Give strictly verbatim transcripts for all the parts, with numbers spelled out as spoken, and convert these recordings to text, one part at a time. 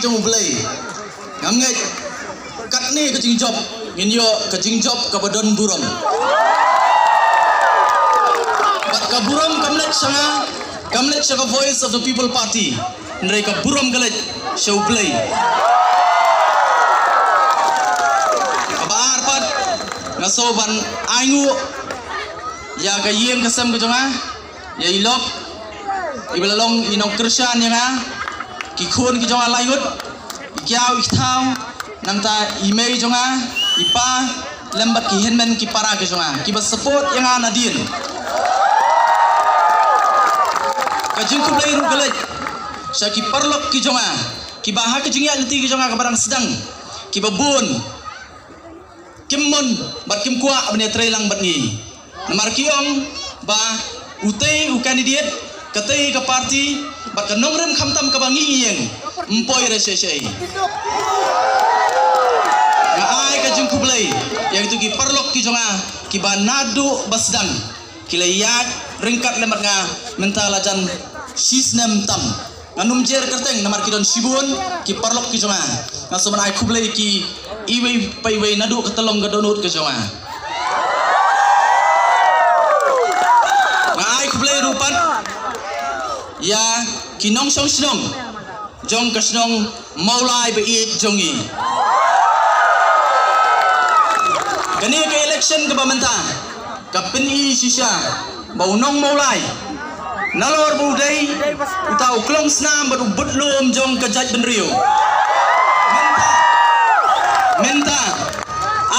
jong U Blei. Ngam ngeit katne ka jingjop ngin ïoh ka jingjop kaba don burom. Bad ka burom kam leit sha nga, kam leit sha ka Voice of the People Party. Hynrei ka burom ka leit sha U Blei. Kaba ar pat, nga sngew ban ainguh ïa ka ïing ka sem ka jong nga, ïa i lok iba la long i nongkyrshan ïa nga, ki khun ki jong nga laingut, i kiaw i kthaw, nangta i mei jong nga, i pa, lem bad ki hynmen ki para ki jong nga kiba support ïa nga nadien. Ka jingkhublei ruh ka leit sha ki paralok ki jong nga kiba ha ka jingïaid lynti ki jong nga kaba dang sdang, kiba bun kim mon bad kim kwah ban ïatreilang bad ngi. Namar ki ong ba utei u candidate, katei ka party, bad ka nongrim khamtam kaba ngi ïeng, ym poi re shisha. Nga ai ka jingkhublei ïa kitu ki paralok ki jong nga kiba naduh ba sdang ki la ïaid ryngkat lem bad nga mynta la jan shisnem tam. Ngan ym jer kyrteng namar ki don shibun ki paralok ki jong nga. Nga sngew ban ai khublei ki iwei pa iwei naduh ka tyllong ka dohnud ka jong nga. Nga ai khublei ruh pat ïa ki nongshong shnong jong ka shnong Mawlai ba ïeit jong ngi. Kane ka election kaba mynta ka pyni shisha ba u nong Mawlai, nalor ba u dei uta u klong snam bad u bud lum jong ka jaitbynriew, mynta, mynta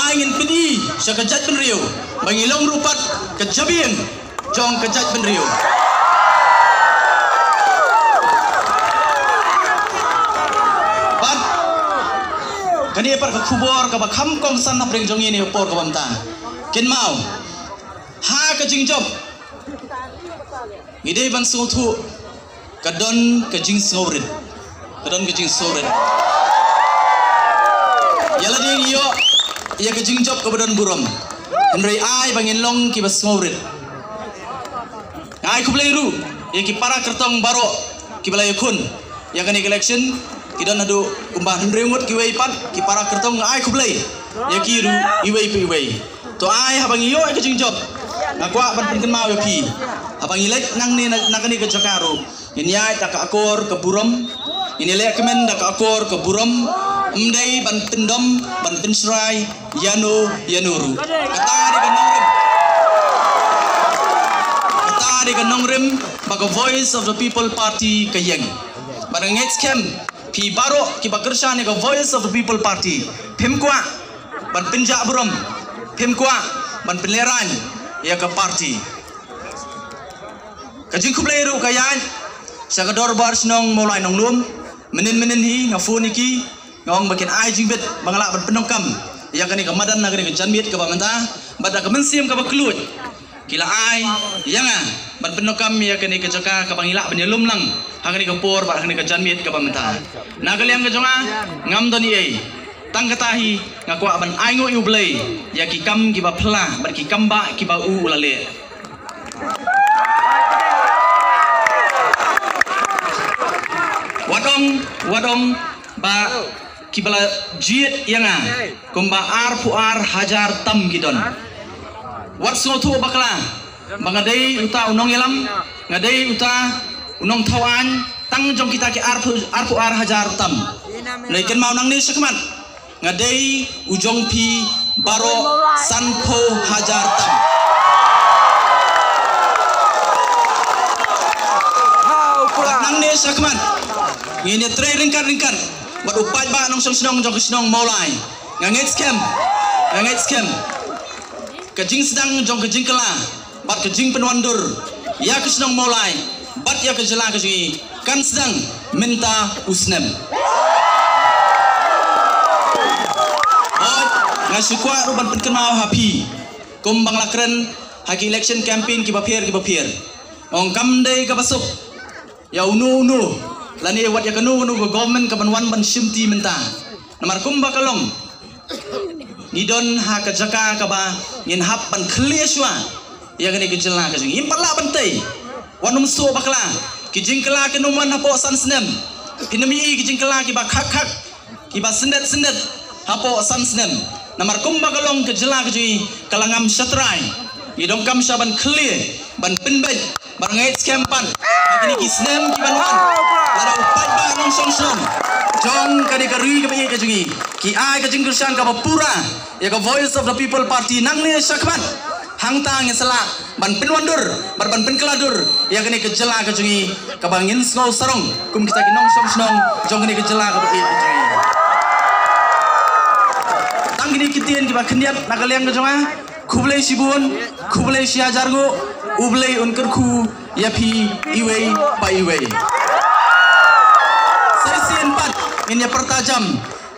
ai ngin pyni sha ka jaitbynriew ba ngi long ruh pat ka jabieng jong ka jaitbynriew. Bad kane pat ka khubor kaba kham kongsan hapdeng jong ngi ha kane ka por kaba mynta. Kynmaw, ha ka jingjop ngi dei ban sngewthuh, ka don ka jingsngewrit. Ka don ka jingsngewrit. Ïa lade ngi ïoh ïa ka jingjop kaba don burom, hynrei ai ba ngin long kiba sngewrit. Nga ai khublei ruh ïa ki para kyrtong baroh kiba la ïakhun ïa kane ka election. Ki don haduh kumba hynriew ngut kiwei pat ki para kyrtong, nga ai khublei ïa ki ruh iwei pa iwei. To ai haba ngi ïoh ïa ka jingjop, nga kwah ban pynkynmaw ïa phi, haba ngi leit nangne na, na kane ka jaka ruh, ngin ïaid da ka akor ka burom, ngin ïaleh kmen da ka akor ka burom, ym dei ban pyndom ban pynshrai ïano ïano ruh. Kata dei ka nongrim, kata dei ka nongrim ba ka Voice of the People Party ka ïeng. Bad nga ngeit skhem phi baroh kiba kyrshan ïa ka Voice of the People Party, phim kwah ban pynjah burom, phim kwah ban pynlehraiñ ïa ka party. Ka jingkhublei ruh ka ïaid sha ka dorbar shnong Mawlai Nonglum. Mynnin mynnin hi nga phone ïa ki, nga ong ba kin ai jingbit ba nga lah ban pyndonkam ïa kane ka madan ha kane ka janmiet kaba mynta, bad da ka mynsiem kaba kylluid ki la ai ïa nga ban pyndonkam ïa kane ka jaka kaba ngi lah ban ïalum lang ha kane ka por bad ha kane ka janmiet kaba mynta. Na ka liang ka jong nga ngam don ei ei, tang kata hi nga kwah ban ainguh ïa U Blei ïa ki kam kiba phylla bad ki kam ba kiba u u la leh. Wat ong, wat ong ba kiba la jied ïa nga kumba arphew ar hajar tam ki don. Wat sngewthuh bakla ba nga dei uta u nongïalam, nga dei uta u nongthaw aiñ tang jong kita ki arphew, arphew ar hajar tam. Hynrei kynmaw nangne shakhmat, nga dei u jong phi baroh sanphew hajar tam. Bad nangne shakhmat ngin ïatrei ryngkat ryngkat bad u paidbah nongshong shnong jong ka shnong Mawlai. Nga ngeit skhem, nga ngeit skhem ka jingsdang jong ka jingkylla bad ka jingpynwandur ïa ka shnong Mawlai bad ïa ka jylla ka jong ngi kan sdang mynta u snem. Hooid, nga shu kwah ruh ban pynkynmaw ha phi, kumba nga la kren ha ki election campaign kiba pher kiba pher, nga ong kam dei kaba suk ïa uno uno lane wat ïa kano kano ka government kaban wan ban shimti mynta. Namar kumba ka long, ngi don ha ka jaka kaba ngin hap ban khlieh shuwa ïa kane ka jylla ka jong ngi. Ngim pat lah ban tei. Wat nym sngewthuh bakla, ki jingkylla kin ym wan hapoh san snem. Phin ym ïohi ki jingkylla kiba khak khak, kiba syndet syndet hapoh san snem. Namar kumba ka long ka jylla ka jong ngi ka la ngam shatrai. Ngi donkam sha ban khlieh, ban pynbeit, ban ngeit skhem pat ha kine ki snem ki ban wan. Lada u paidbah nongshong shnong jong kane ka ri kaba ïeit ka jong ngi ki ai ka jingkyrshan kaba pura ïa ka Voice of the People Party nangne shakhmat, hangta ngin sa lah ban pynwandur bad ban pynkylla dur ïa kane ka jylla ka jong ngi kaba ngin sngew sarong kum kita ki nongshong shnong jong kane ka jylla kaba ïeit ka jong ngi. Tang kine ki ktien kiba khyndiat na ka liang ka jong nga. Khublei shibun, khublei shi hajar nguh, U Blei un kyrkhu ïa phi iwei pa iwei. Sa shisien pat ngin ïa pyrta jam.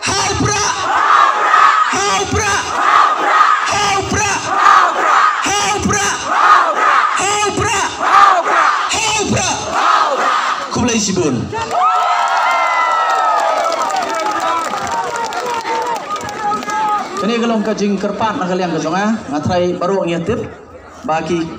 Ha u Prah! Ha u Prah! Ha u Prah! Khublei shibun. Kane ka long ka jingkyrpad na ka liang ka jong nga, nga tharai baroh ngi ïa tip ba ki